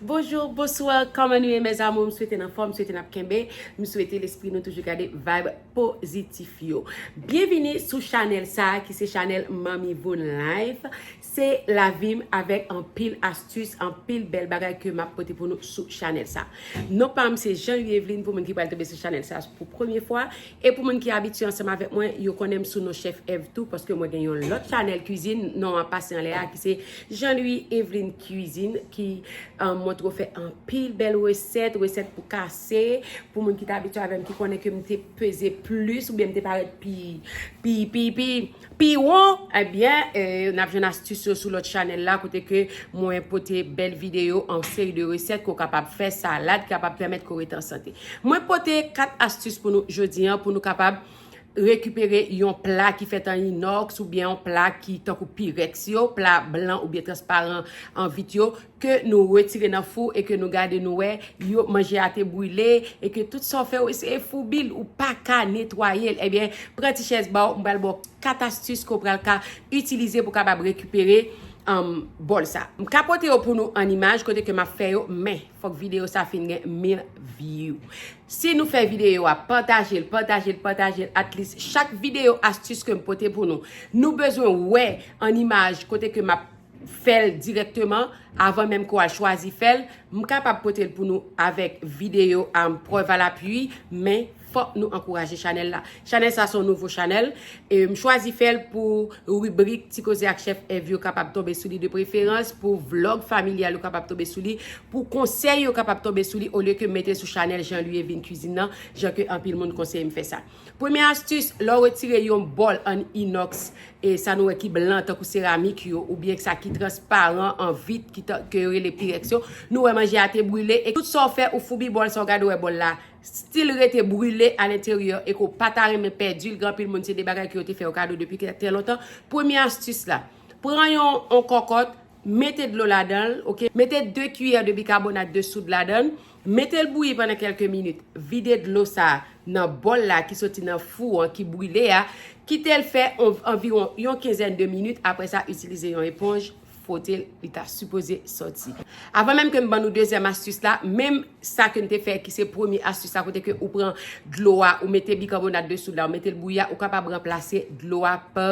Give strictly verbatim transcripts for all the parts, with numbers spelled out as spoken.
Bonjou, bonswa, kòman nou ye, mes amours? M swete n anfòm, m swete n ap kenbe, m swete lespri nou toujou gade vibe pozitif yo. Byenvini sou chanèl sa a ki se chanèl Manmi Voon Life. Se lavi m avèk anpil astis, anpil bèl bagay ke m ap pote pou nou sou chanèl sa. Non pa m se Jean Louis Eveline pou moun ki pral tonbe sou chanèl sa pou premye fwa. E pou moun ki abitye ansanm avèk mwen, yo konnen m sou non Chef Ev tou, paske mwen gen yon lòt chanèl kwizin, non an pase anlè a, ki se Jean Louis Eveline Cuisine, ki um, montre w fè anpil bèl resèt, resèt pou kase. Pou moun ki te abitye avè m, ki konnen ke m te peze plis, oubyen m te parèt pi, pi, pi, pi, pi won, ebyen, eh, n ap jwenn astis yo sou lòt chanèl la, kote ke mwen pote bèl videyo, an seri de resèt ke w kapab fè, salad ki kapab pèmèt ke w rete an sante. Mwen pote kat astis pou nou jodi an, pou nou kapab rekipere yon pla ki fèt an inòks oubyen yon pla ki tankou pirèks yo, pla blan oubyen transparan an vit yo, ke nou retire nan fou e ke nou gade nou wè yo manje a te brile e ke tout sa w fè w eseye foubi l, ou pa ka netwaye l. Ebyen, pran ti chèz ba w, m pral ba w kat astis ke w pral ka itilize pou w kapab rekipere um, bòl sa. M ka pote yo pou nou an imaj kote ke m ap fè yo, men fòk videyo sa fin gen mil view. Si nou fè videyo a, pataje l, pataje l, pataje l, at least chak videyo astis ke m pote pou nou, nou bezwen wè an imaj kote ke m ap fè l dirèkteman, avan menm ke w al chwazi fè l, m kapab pote l pou nou avèk videyo a m prèv alapui, men fòk nou ankouraje chanèl la. Chanèl sa se yon nouvo chanèl. E m chwazi fè l pou ribrik Ti Koze ak Chef Ev yo kapab tonbe sou li de preferans, pou vlòg familyal yo kapab tonbe sou li, pou konsèy yo kapab tonbe sou li, olye ke m mete l sou chanèl Jean Louis Eveline Cuisine nan, jan ke anpil moun konseye m fè sa. Premye astis, lè w retire yon bòl an inòks, e sa nou wè ki blan tankou seramik yo, oubyen sa ki transparan an vit, ki ta, ke yo rele pirèks yo, nou wè manje a te brile, e tout sa w fè, ou foubi bòl sa, w gade w wè bòl la still rete brile alenteryè, e ke w pa ta renmen pèdi l, gen anpil moun se de bagay ke yo te fè yo kado depi trè lontan. Premye astis la, pran yon, yon kòkòt, mete dlo ladan l, oke? Mete de kiyè de bikabonat de soud ladan l, mete l bouyi pandan kèlke minit, vide dlo sa a nan bòl la ki soti nan fou an, ki brile a, kite l fè on, anviwon yon kenzèn de minit, apre sa, itilize yon eponj, fwote l, li ta sipoze sòti. Avan menm ke m ban nou dezyèm astis la, menm sa ke n te fè, ki se premye astis la, kote ke ou pran dlo a, ou mete bikabonat de soud la, ou mete l bouyi a, ou kapab ranplase dlo a pa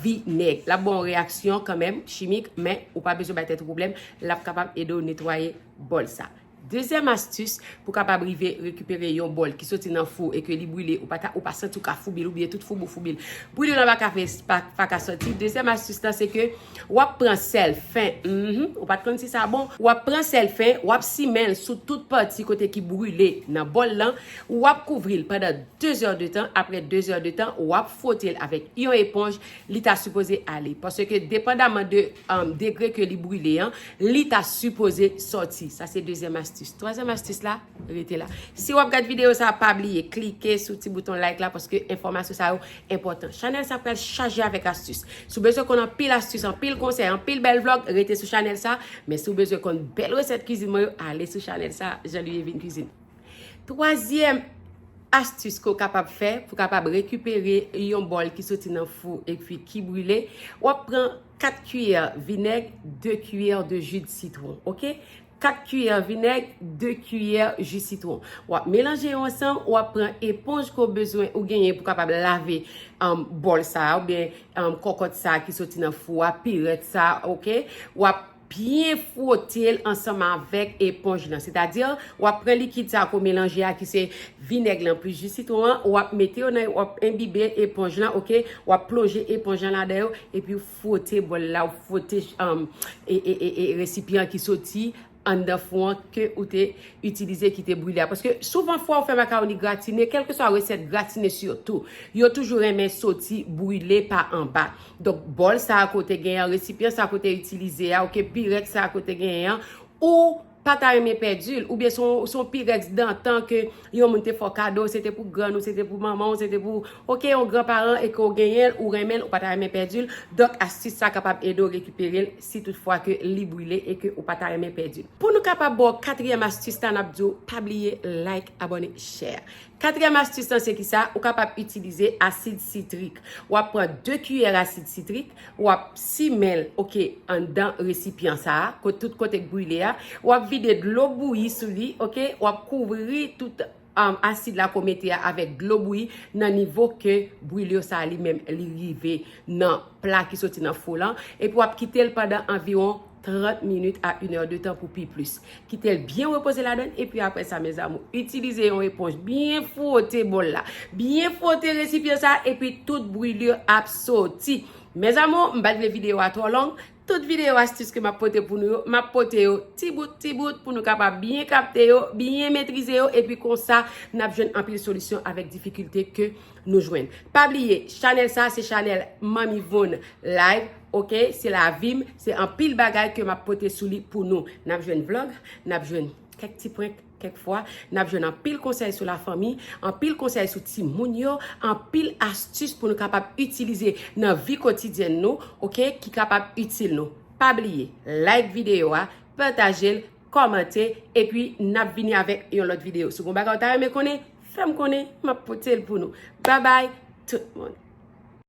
vinèg. L ap ba w yon reyaksyon kanmenm, chimik, men ou pa bezwen bay tèt ou pwoblèm, l ap kapab ede w netwaye bòl sa. Dezyèm astis pou kapab rive rekipere yon bòl ki soti nan fou e ke li brile, ou pa ta, ou pa santi w ka foubi l, oubyen tout foubi w foubi l brile, l pa ka fè, pa, pa ka sòti. Dezyèm astis la, se ke w ap pran sèl fen, mhm, ou pa t konn si sa bon, w ap pran sèl fen, w ap simen l sou tout pati kote ki brile nan bòl lan, w ap kouvri l pandan de zè de tan, apre de zè de tan, w ap fwote l avèk yon eponj, li ta sipoze ale. Paske depandaman de, um, degre ke li brile an, li ta sipoze sòti. Sa se dezyèm astis. Twazyèm astis la, rete la. Si w ap gad videyo sa, pa bliye klike sou ti bouton like la, paske enfòmasyon sa yo enpòtan. Chanèl sa pral chaje avèk astis. Si w bezwen konn anpil astis, anpil konsèy, anpil bèl vlòg, rete sou chanèl sa. Men si w bezwen konn bèl resèt kwizin mwen yo, ale sou chanèl sa, Jean Louis Eveline Cuisine. Twazyèm astis ke w kapab fè pou kapab rekipere yon bòl ki soti nan fou epi ki brile, w ap pran kat kiyè vinèg, de kiyè de ji de sitwon, oke? Kat kiyè vinèg, de kiyè ji sitwon. W ap melanje yo ansanm, w ap pran eponj ke w bezwen, ou genyen pou kapab lave, um, bòl sa a, oubyen, um, kòkòt sa a ki soti nan fou a, pirèt sa a, oke? W ap byen fwote l ansanm avèk eponj lan. Sètadi, w ap pran likid sa a ke w melanje a, ki se vinèg lan plis ji sitwon an, w ap mete yo nan, w ap enbibe eponj lan, oke? W ap plonje eponj lan ladan yo, epi w fwote bòl la, w fwote, um, e, e, e, e resipyan ki soti anndan fou an ke ou te itilize ki te brile a. Paske souvan fwa ou fè makawoni gratine, kèlkeswa resèt gratine sitou, yo toujou renmen soti brile pa anba. Donk, bòl sa a ke w te genyen an, resipyan sa a ke w te itilize a, oke, pirèt sa a ke w te genyen an, ou pa ta renmen pèdi l, oubyen se yon, se yon pirèks dantan ke yon moun te fè w kado, se te pou grann ou, se te pou manman w, se te pou, oke, yon granparan e ke w genyen l, ou renmen l, ou pa ta renmen pèdi l. Donk, astis sa kapab ede w rekipere l si toutfwa ke li brile e ke ou pa ta renmen pèdi l. Pou nou kapab ba w katriyèm astis la, n ap di w pa bliye like, abòne, share. Katriyèm astis lan se kisa? Ou kapab itilize asid sitrik. W ap pran de kiyè asid sitrik, w ap simen l, oke, anndan resipyan sa a, kot, tout kote k brile a. W ap vide dlo bouyi sou li, oke? W ap kouvri tout um, asid la ke w mete a avèk dlo bouyi nan nivo ke brilure sa li menm li rive nan pla ki soti nan fou lan. Epi w ap kite l pandan anviwon trant minit a inè de tan pou pi plis. Kite l byen repoze ladan l, epi apre sa, mes amours, itilize yon eponj, byen fwote bòl la, byen fwote resipyan sa, epi tout brilure ap soti. Mes amours, m pa t vle videyo a twò long. Tout videyo astis ke m ap pote pou nou yo, m ap pote yo ti bout, ti bout, pou nou kapab byen kapte yo, byen metrize yo, epi konsa, n ap jwenn anpil solisyon avèk difikilte ke nou jwenn. Pa bliye, chanèl sa, se chanèl Manmi Voon Live, oke? Se lavi m, se anpil bagay ke m ap pote sou li pou nou. N ap jwenn vlog, n ap jwenn kèk ti prank, kèk fwa, n ap jwenn anpil konsèy sou lafanmi, anpil konsèy sou timoun yo, anpil astis pou nou kapab itilize nan vi kotidyèn nou, oke, ki kapab itil nou. Pa bliye, like videyo a, pataje l, kòmante, epi n ap vini avèk yon lòt videyo. Si w gen yon bagay ou ta renmen konnen, fè m konnen, m ap pote l pou nou. Babay, tout moun.